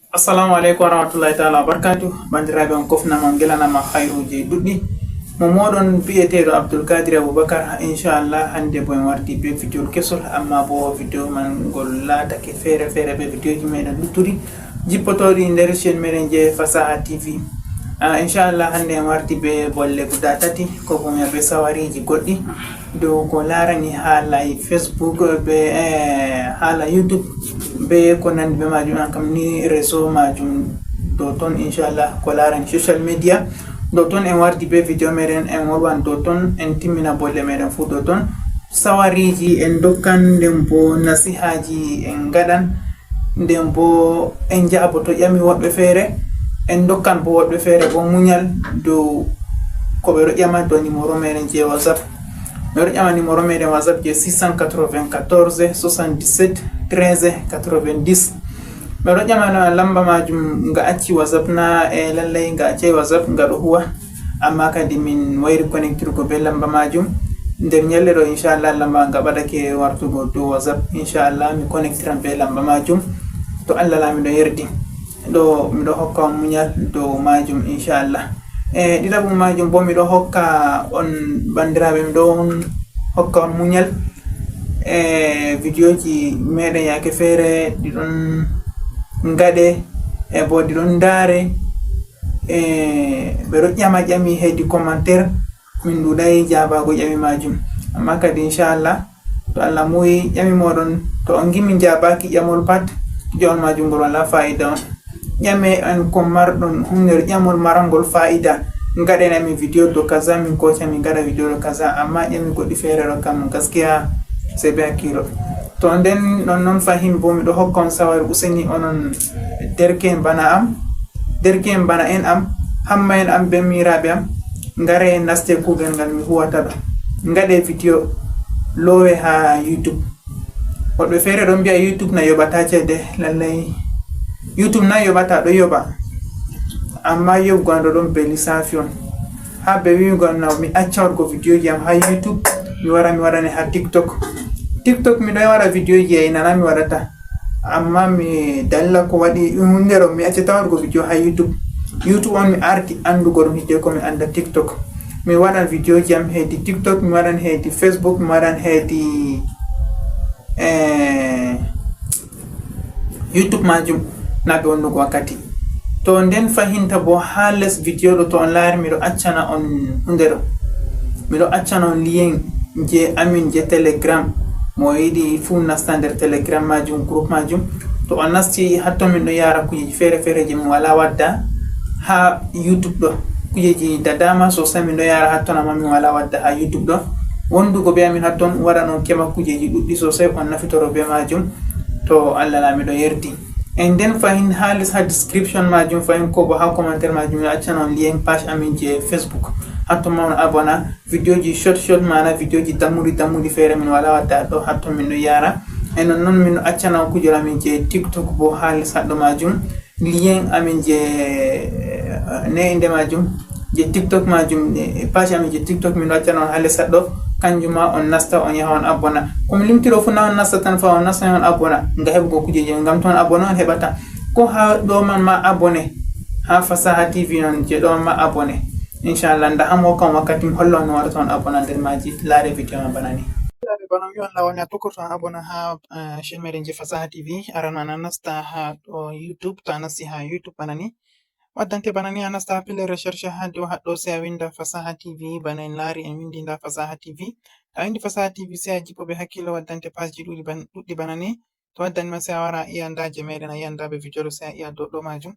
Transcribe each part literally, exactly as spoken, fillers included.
Assalamu aleykum wa rahmatullahi taala wa barakatuh. Bandiraɓe, on kofnama, on gelanama hayruji ɗuɗɗi. Mo moɗon biyeteɗo Abdul Kadir Abubakar. Inchallah, hande bo en warti be video kesol, amma bo video man ngol latake fere fere be videoji meɗen luttuɗi jippotoɗi nder chaîne meɗen je Fasaha T V. Ah, inchallah, hande en warti be bolle guda tati, ko bo mi be sawariji goɗɗi dow ko larani haala Facebook be, eh, haala YouTube be ko nandi be majum, an kam ni réseau majum dow ton, inchallah, ko larani social media dow ton. En warti be video meɗen, en wolwan dow ton, en timmina bolle meɗen fu dow ton. Sawariji en dokkan, nden bo nasihaji en ngaɗan, nden bo en jaabo to ƴami woɗɓe feere, en dokkan bo woɗɓe feere bo muñal dow ko ɓe ɗo ƴama dow numéro meɗen je WhatsApp. Ɓe ɗo ƴama numéro meɗen WhatsApp je six cent quatre-vingt-quatorze soixante-dix-sept treize quatre-vingt-dix. Ɓe ɗo ƴama lamba majum nga acci WhatsApp na? E lallay nga accay WhatsApp, nga ɗo huwa. Amma kadi min wayri connectirgo be lamba majum. Nder ñalle ɗo, inchallah, lamba nga ɓadake wartugo dow WhatsApp. Inchallah, mi connectiran be lamba majum. To Allah Laamiɗo yerdi. Ɗo miɗo hokka on muñal dow majum, inchallah. E ɗiɗaɓum majum bo, miɗo hokka on, bandiraɓe, miɗo on hokka on muñal. E videoji meɗen yake feere ɗi ɗon ngaɗe, e bo ɗi ɗon ndaare. E ɓe ɗo ƴama ƴami hedi commentaire, min ɗuɗai jabago ƴami majum. Amma kadi, inchallah, to Allah muyi ƴami moɗon, to on ngi min jabaki ƴamol pat, ƴamol majum ngol wala fa'ida on. Ƴame en ko marɗon hunnere ƴamol marangol fa'ida. Ngaɗen amin video do kaza, min koca min ngaɗa video do kaza, amma ƴami goɗɗi feere ɗo kam gaskiya sai be hakkilo. To nden non non fahin bo, miɗo hokka on sawari, useni onon derke'en bana am, derke'en bana en am, hamma en am be miiraaɓe am, ngare en naste kuugal ngal mi huwata ɗo. Ngaɗe video, loowe ha YouTube. Woɗɓe feere ɗon mbi'a YouTube na yoɓata ceede. Lallay YouTube na yoɓata, ɗo yoɓa. Amma yoɓugo an ɗo ɗon be lissafi on. Ha be wi'ugo an na mi acca waɗugo videoji am ha YouTube, mi wara mi waɗane ha TikTok. TikTok mi ɗo waɗa videoji e nana mi waɗata. Amma mi dalila ko waɗi hunde ɗo mi accata waɗugo video ha YouTube. YouTube on mi arti andugo ɗum hidde ko mi anda TikTok. Mi waɗan videoji am hedi TikTok, mi waɗan hedi Facebook, mi waɗan hedi, eh, YouTube majum na be wonnugo wakkati. To nden fahinta bo ha les video ɗo, to on laari miɗo accana on hunde ɗo. Miɗo accana on lien je amin je Telegram. Mo yiɗi fu nasta nder Telegram majum, groupe majum. To on nasti hatton min ɗo yara kujeji fere fere je min wala wadda ha YouTube ɗo. Kujeji da dama sosai min ɗo yara hatton, amma min wala wadda ha YouTube ɗo. Wondugo be amin hatton waɗan on keɓa kujeji ɗuɗɗi sosai, on nafitoro be majum. To Allah Laamiɗo yerdi. E nden fahin ha les ha description majum fahin ko bo ha commentaire majum mi accan on lien page amin je Facebook. Hatton ma on abona videoji short short mana videoji dammuɗi dammuɗi fere min wala wadda ɗo, hatton min ɗo yara. E non non min accana on kujol amin je TikTok bo ha les haɗɗo majum. Lien amin je, eh, ne inde majum, je TikTok majum, eh, page amin je TikTok min ɗo accana on ha les haɗɗo. Kanjum ma on nasta on yaha on abona. Ko mi limtiro fu na on nasta tan fa on nasta on abona. Nga heɓugo kujeji ngam to on abona on heɓata. Ko ha ɗo man ma abone. Ha Fasaha T V non je ɗo man ma abone. Inchallah nda hamo kam wakkati mi holla on no waɗata on abona nder maji, laare video ma bana ni. Laare bana mi on lawol ni a tokkorto on abona ha, eh, chaîne meɗen je Fasaha T V. Arano a nasta ha ɗo YouTube, to a nasti ha YouTube bana ni. Waddante bana ni a nasta ha pelle recherche ha dow haɗɗo sai a winda Fasaha T V, bana en laari en windi nda Fasaha T V. To a windi Fasaha T V sai a jippo be hakkilo, waddante page ji ɗuɗi ban-, ɗuɗɗi bana ni. To waddani ma sai a wara a iya nda je meɗen a iya nda be video ɗo sai a iya dow ɗo majum.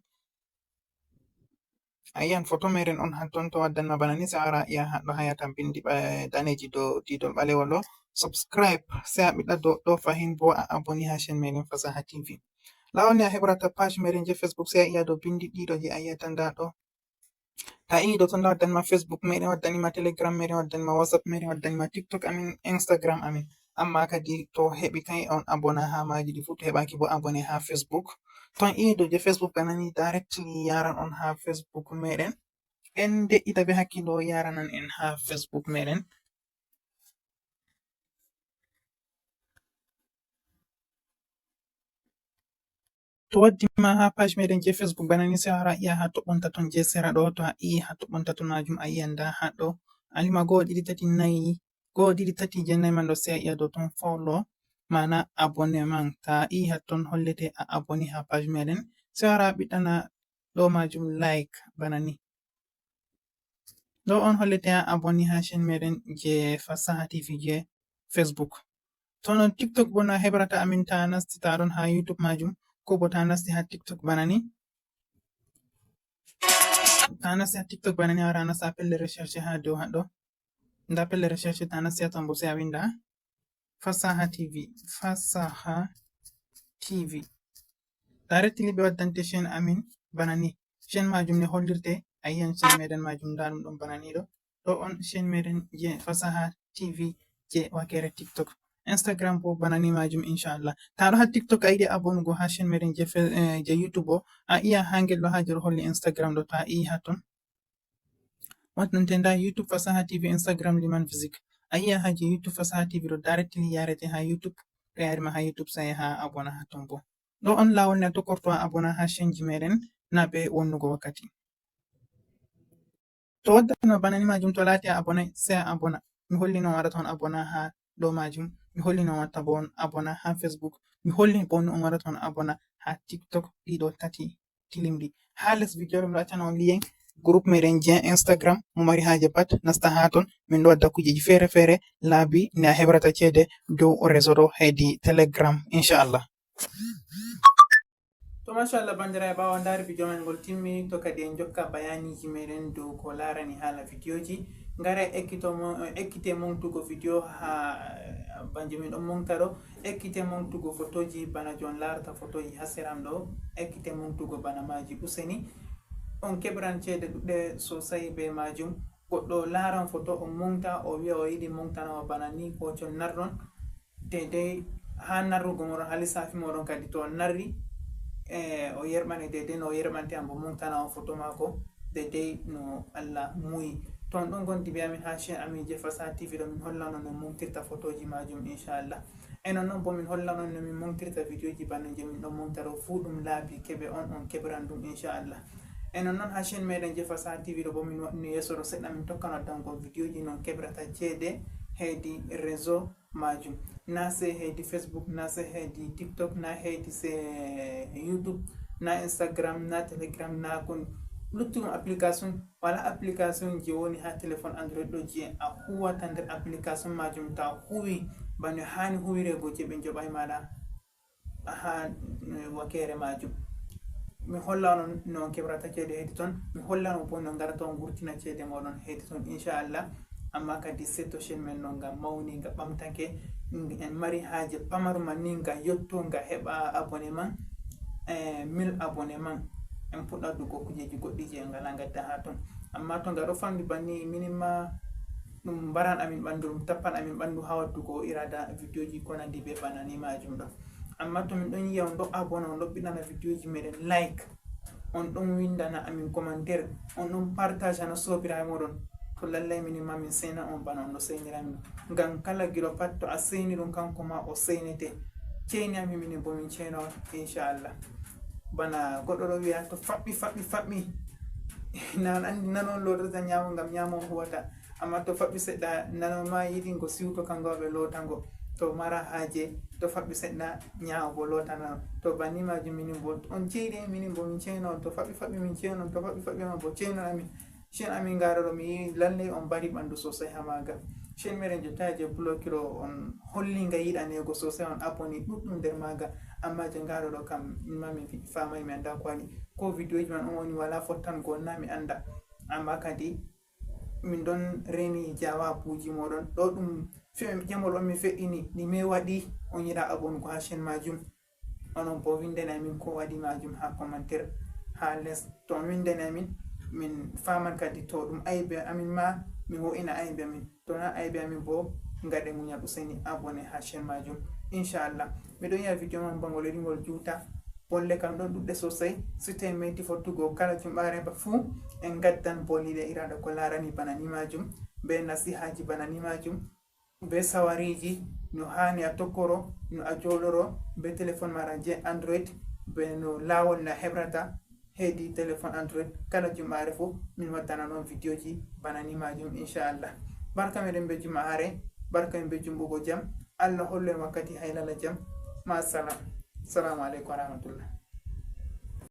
A yi'an foto meɗen on hatton, to waddan ma bana ni sai a wara a iya haɗɗo ha yata bindi ba-, daneji dow didol ɓalewol ɗo. Subscribe, sai a ɓiɗɗa dow ɗo fahin bo a aboni ha chaîne meɗen Fasaha T V. Lawol ni a heɓrata page meɗen je Facebook sai a iya dow bindi ɗiɗo je a yiyata nda ɗo. Ta i ɗo ton waddan ma Facebook meɗen, waddani ma Telegram meɗen, waddani ma WhatsApp meɗen, waddani ma TikTok amin, Instagram amin. Amma kadi to heɓi kai on abona ha maji ɗi fu, to heɓaki bo abone ha Facebook. Ton i ɗo je Facebook bana ni directly yaran on ha Facebook meɗen. En de'ita be hakkilo yaranan en ha Facebook meɗen. To waddi ma ha page meɗen je Facebook bana ni, se a wara a yi'a ha toɓɓonta ton je sera ɗo. To a yi'i ha toɓɓonta ton majum, a yi'an nda ha ɗo alima go'o ɗiɗi tati nayi, go'o ɗiɗi tati jeenayi man ɗo, se a yi'a dow ton follow, mana abonnement. To a yi'i ha ton hollete a abonné ha page meɗen, se a wara a ɓiɗɗana ɗo majum like bana ni. Ɗo on hollete a abonné ha chaîne meɗen je Fasaha T V je Facebook. To non TikTok bo na hebrata amin, ta nasti ta ɗon ha YouTube majum, ko bo ta nasti ha TikTok bana ni. Ta nasti ha TikTok bana ni, a wara a nasta pelle recherche ha dow ha ɗo. Nda pelle recherche, ta nasti ha ton bo se a winda Fasaha T V, Fasaha T V. Directly ɓe waddante chaîne amin bana ni. Chaîne majum ne hollirte, a yi'an chaîne meɗen majum nda ɗum ɗon bana ni ɗo. Ɗo on chaîne meɗen je Fasaha T V je wakere TikTok. Instagram bo bana ni majum, inchallah. Ta ɗo ha TikTok a yiɗi abonugo ha chaîne meɗen je Fe-, eh, je YouTube o, a yi'a ha ngel ɗo ha jero holli Instagram ɗo, to a yi'i ha ton. Wattante nda YouTube Fasaha T V, Instagram Liman Physique. A yi'a ha je YouTube Fasaha T V ɗo directly yarete ha YouTube, to yari ma ha YouTube sai a abona ha ton bo. Ɗo on lawol ne a tokkorto a abona ha chaîne ji meɗen na be wonnugo wakkati. To waddano bana ni majum, to lati a abonai, se a abona. Mi holli no on waɗata on abona ha ɗo majum. Mi holli no on watta bo on abona ha Facebook. Mi holli bo no on waɗata on abona ha TikTok. Ɗiɗo tati tilimɗi. Ha les video ɗo mi ɗo accana on lien groupe meɗen je Instagram. Mo mari haje pat nasta ha ton. Min ɗo wadda kujeji fere fere, laabi ne a hebrata cede dow réseau ɗo hedi Telegram, inchallah. To machallah, bandiraɓe, ɓawo ndari video men ngol timmi, to kadi en jokka bayaniji meɗen dow ko larani hala videoji. Ngara ekkito mo-, ekkite mumtugo video ha, eh, banje min ɗon mumta ɗo. Ekkite mumtugo fotoji bana jon larata fotoji ha seram ɗo. Ekkite mumtugo bana maji useni. On keɓran cede ɗuɗɗe sosai be majum. Goɗɗo laran foto, o mumta, o wi'a o yiɗi mumtana o bana ni, ko jon narron. Dedei ha narrugo moɗon ha lissafi moɗon kadi, to on narri, eh, o yerɓane dedei no o yerɓante an bo, mumtana on foto mako dedei no Allah muyi. To on ɗon gondi be amin ha chaîne amin je Fasaha T V ɗo, min hollan on no mumtirta fotoji majum, inchallah. E non non bo min hollan on no min mumtirta videoji bana je min ɗon mumta ɗo, fu ɗum laabi keɓe on, on keɓran ɗum, inchallah. E non non ha chaîne meɗen je Fasaha T V ɗo bo min waɗni yeso ɗo seɗɗa, min tokkan waddango videoji non keɓrata cede hedi réseau majum. Na se hedi Facebook, na se hedi TikTok, na hedi se YouTube, na Instagram, na Telegram, na kon luttuɗum application. Wala application je woni ha téléphone Android ɗo je a huwata nder application majum, ta huwi bano hani huwirego je ɓe joɓai maɗa ha, eh, wakere majum. Mi holla on no on keɓrata cede hedi ton. Mi hollan on bo no ngarata on gurtina cede moɗon hedi ton, inchallah. Amma kadi seto chaîne men non nga mawni, nga ɓamtake. En mari haje pamaru man ni nga yotto, nga heɓa abonnement, eh, mille abonnement. En puɗɗa waddugo kujeji goɗɗi je en ngala ngadda ha ton. Amma to nga ɗo famɗi banni, minin ma ɗum mbaran amin ɓandu, ɗum tappan amin ɓandu ha waddugo irada videoji ko nandi be bana ni majum ɗo. Amma to min ɗon yi'a on ɗo abona, on ɗo ɓiɗɗana videoji meɗen like, on ɗon windana amin commentaire, on ɗon partage hana sobiraɓe moɗon, to lallai minin ma min sena on bana on ɗo senira min. Ngam kala giɗo pat to a seni ɗum, kanko ma o senete. Ceni amin minin bo min ceno on, inchallah. Bana goɗɗo ɗo wi'a to faɓɓi, faɓɓi, faɓɓi. Na on andi nano on lotata nyamo ngam nyamo on huwata. Amma to faɓɓi seɗɗa, nano ma yiɗi ngo siwto kanko ɓe lota ngo. To mara haje, to faɓɓi seɗɗa, nyawo bo lota nano. To banni majum minin bo on ceyɗi, minin bo min ceyno on. To faɓɓi faɓɓi min ceyno on, to faɓɓi faɓɓi ma bo ceyno amin. Chaîne amin ngaro ɗo mi yi lallai on mbari ɓandu sosai ha maga. Chaîne meɗen jotta je blokiro on holli nga yiɗanego sosai, on aboni ɗuɗɗum nder maga. Amma je ngaro ɗo kam ma mi fi-, famai mi anda ko waɗi. Ko videoji man on woni wala fottan go na mi anda. Amma kadi min ɗon reni jawabuji moɗon. Ɗo ɗum fe-, jamol on mi feɗɗini, ni me waɗi on yiɗa abonugo ha chaîne majum. Onon bo windana min ko waɗi majum ha commentaire ha les. To on windana min, min faman kadi to ɗum aibe amin ma, mi wo'ina aibe amin. To na aibe amin bo, ngaɗe muñal useni abonné ha chaîne majum. Inchallah. Miɗo yi'a video man bangol eɗingol juuta. Bolle kam ɗon ɗuɗɗe sosai. Si tawi meti fottugo kala jumɓare ba fuu, en gaddan boliɗe irada ko larani bana ni majum, be nasihaji bana ni majum, be sawariji no hani a tokkoro, no a joɗoro be téléphone maɗa je Android, Be no laawol na hebrata hedi téléphone Android. Kala jumaare fof min wattana noon vidéo ji bana ni majum, inchallah. Barka meɗen be jumaare, barka min be jumbugo jam. Allah hollen wakkati haylala jam. Ma salam. Salamu aleykum wa rahmatullah.